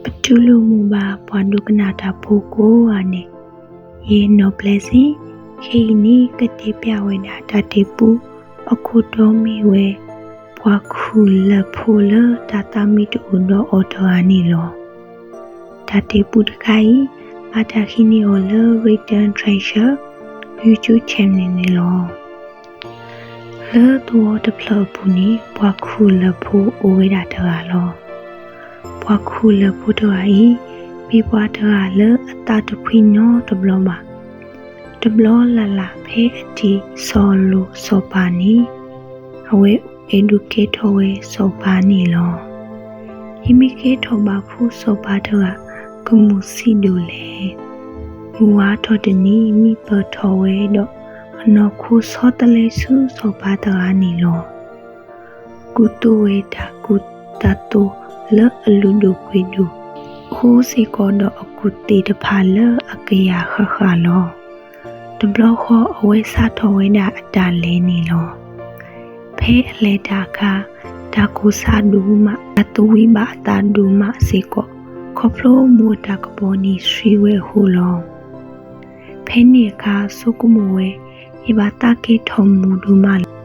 ပတူၢ်လိာ်မုာ်ဘၣ်ပှၤဒိကနၣ်တၢ်ဖိကိးဂၤန့ၣ်, ယနီၢ်ပျဲၢ်စ့ၣ်, ခဲအံၤန့ၣ် ကတဲပျၢ်ဝဲဒၣ်တၢ်တဲပူအခိၣ်တီမ့ၢ်ဝဲ ပှၤခူၣ်လၢၢ်ဖိလၢတၢ်သးမံတအိၣ်ဒီးအီၤတဂၤန့ၣ်လီၤ. တၢ်တဲပူတခါအံၤ ဘၣ်တၢ်ဟံးန့ၢ်အီၤလၢ Written Treasure YouTube channel န့ၣ်လီၤ. လၢသဝီတဖျၢၣ်အပူၤန့ၣ် ပှၤခူၣ်လၢၢ်ဖိအိၣ်ဝဲဒၣ်တဂၤလီၤ. ပှၤခူၣ်လၢၢ်ဖိတဂၤအံၤ မ့ၢ်ပှၤတဂၤလၢအသးတဖှံနီတဘျီဘၣ်. တဘျီလၢ်လၢ်ဖဲအတ့ၢ်စီၤလိာ်စီၤပၤန့ၣ် အဝဲအဲၣ်ဒိးကဲထီၣ်ဝဲစီၤပၤန့ၣ်လီၤ. ယမ့ၢ်ကဲထီၣ်ဘၣ်ဖိစီၤပၤတဂၤ ကမုာ်ဆံးဒိၣ်လဲၣ်. မုၢ်ဝါထီၣ်တနံၤ မံပၢၢ်ထီၣ်ဝဲဒီး အနီၢ်ခိဆီတလဲဆူစီၤပၤတဂၤန့ၣ်လီၤ. ကူသိးဝဲတၢ်ကူၣ်တၢ်သိးလၢအလုၢ်ဒိၣ်ပှ့ၤဒိၣ်, အိၣ်စ့ၢ်ကီးဒီးအကူၣ်သ့ၣ်တဖၣ်လၢအကယၢ်ဃၣ်ဃၣ်လီၤ. တဘျီဃီအဝဲစးထီၣ်ဝဲဒၣ်အတၢ်လဲၤန့ၣ်လီၤ. ဖဲအလဲၤတၢ်အခါ တၢ်ကိၢ်ဆါဒိၣ်မး, တၢ်သဝံးဘၣ်အသးဒိၣ်မးစ့ၢ်ကီး, ခီဖျိမူအတၢ်ကပီၤန့ၣ်ဆှံဝဲအဃိလီၤ. ဖဲန့ၣ်အခါဆိကမိၣ်ဝဲ, ယဘၣ်သးကဲထီၣ်မူဒိၣ်မးလီၤ.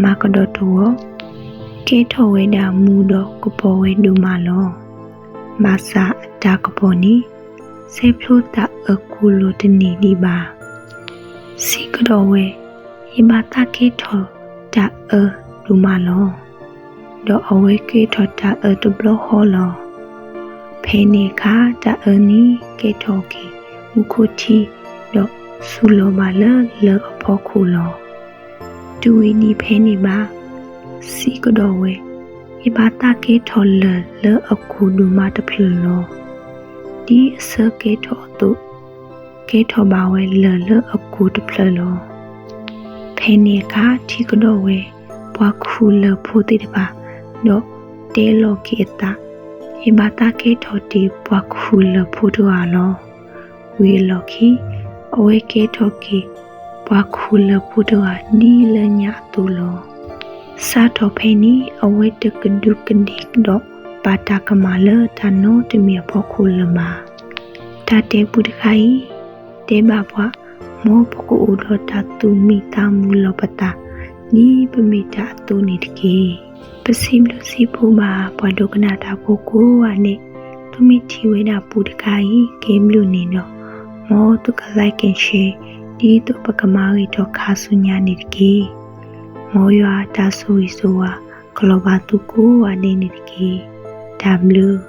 မၤကဒီးတဝီ, ကဲထီၣ်ဝဲဒၣ်မူဒီးကပီၤဝဲဒိၣ်မးလီၤ. ဘၣ်ဆၣ်အတၢ်ကပီၤန့ၣ် ဆဲးဖျိတၢ်အၢကိၢ်လီၤတန့ၢ်ဒံးဘၣ်. စံးကဒီးဝဲ, ယဘၣ်သးကဲထီၣ်တၢ်အၢဒိၣ်မးလီၤ. ဒီးအဝဲကဲထီၣ်တၢ်အၢတဘျီဃီလီၤ. ဖဲန့ၣ်အခါ တၢ်အၢန့ၣ်ကဲထီၣ်က့ၤမူခိၣ်ထံ, ဒီးစူၤလီၤဘၣ်လၢလၢၢ်အဖီခိၣ်လီၤ. တဝံၤဒံးဖဲန့ၣ်ဘၣ်, စံးကဒီးဝဲ, ယဘၣ်သးကဲထီၣ်လၢၢ်လၢအကိၢ်ဒိၣ်မးတဖျၢၣ်လီၤ. ဒ်အဆၢကဲထီၣ်အသိး, ကဲထီၣ်ဘၣ်ဝဲလၢၢ်လၢအကိၢ်တဖျၢၣ်လီၤ. ဖဲန့ၣ်အခါထံၣ်ကဒီးဝဲ ပှၤခူၣ်လၢၢ်ဖိသ့ၣ်တဖၣ်, ဒီးတဲလီၤက့ၤအသး, ယဘၣ်သးကဲထီၣ်တ့ၢ်ပှၤခူၣ်လၢၢ်ဖိတဂၤလီၤ. ဝံၤအလီၢ်ခံ, အဝဲကဲထီၣ်က့ၤပှၤခူၣ်လၢၢ်ဖိတဂၤဒ်လၢညါအသိးလီၤ. စးထီၣ်ဖဲန့ၣ် အဝဲတကဒူးကဒ့ၣ်ဒီးဘၣ်တၢ်ကမၣ်လၢတၢ်နီတမံၤအဖီခိၣ်လၢၤဘၣ်. တၢ်တဲပူတခါအံၤ တဲဘၣ်ပှၤ, မ်ပကအိၣ်ဒီးတၢ်သူၣ်မံသးမုာ်လီၤပသး ဒ်ပမ့ၢ်တၢ်အသိးန့ၣ်တက့ၢ်. ပစံးဘျုးစံးဖှိၣ်ဘၣ်ပှၤဒိကနၣ်တၢ်ဖိကိးဂၤဒဲး, သုမ့ၢ်ထံၣ်ဝဲဒၣ်ပူတခါအံၤ ကဲဘျုးန့ၣ်ဒီး, မ်သုက like and share ဒ်သိးပကမၤဂ့ၤထီၣ်ခါဆူညါန့ၣ်တက့ၢ်. မ်ယွၤအတၢ်ဆိၣ်ဂ့ၤဆိၣ်ဝါ ကလီၤဘၣ်သုကိးဂၤဒဲးန့ၣ်တက့ၢ်. တၢ်ဘျုး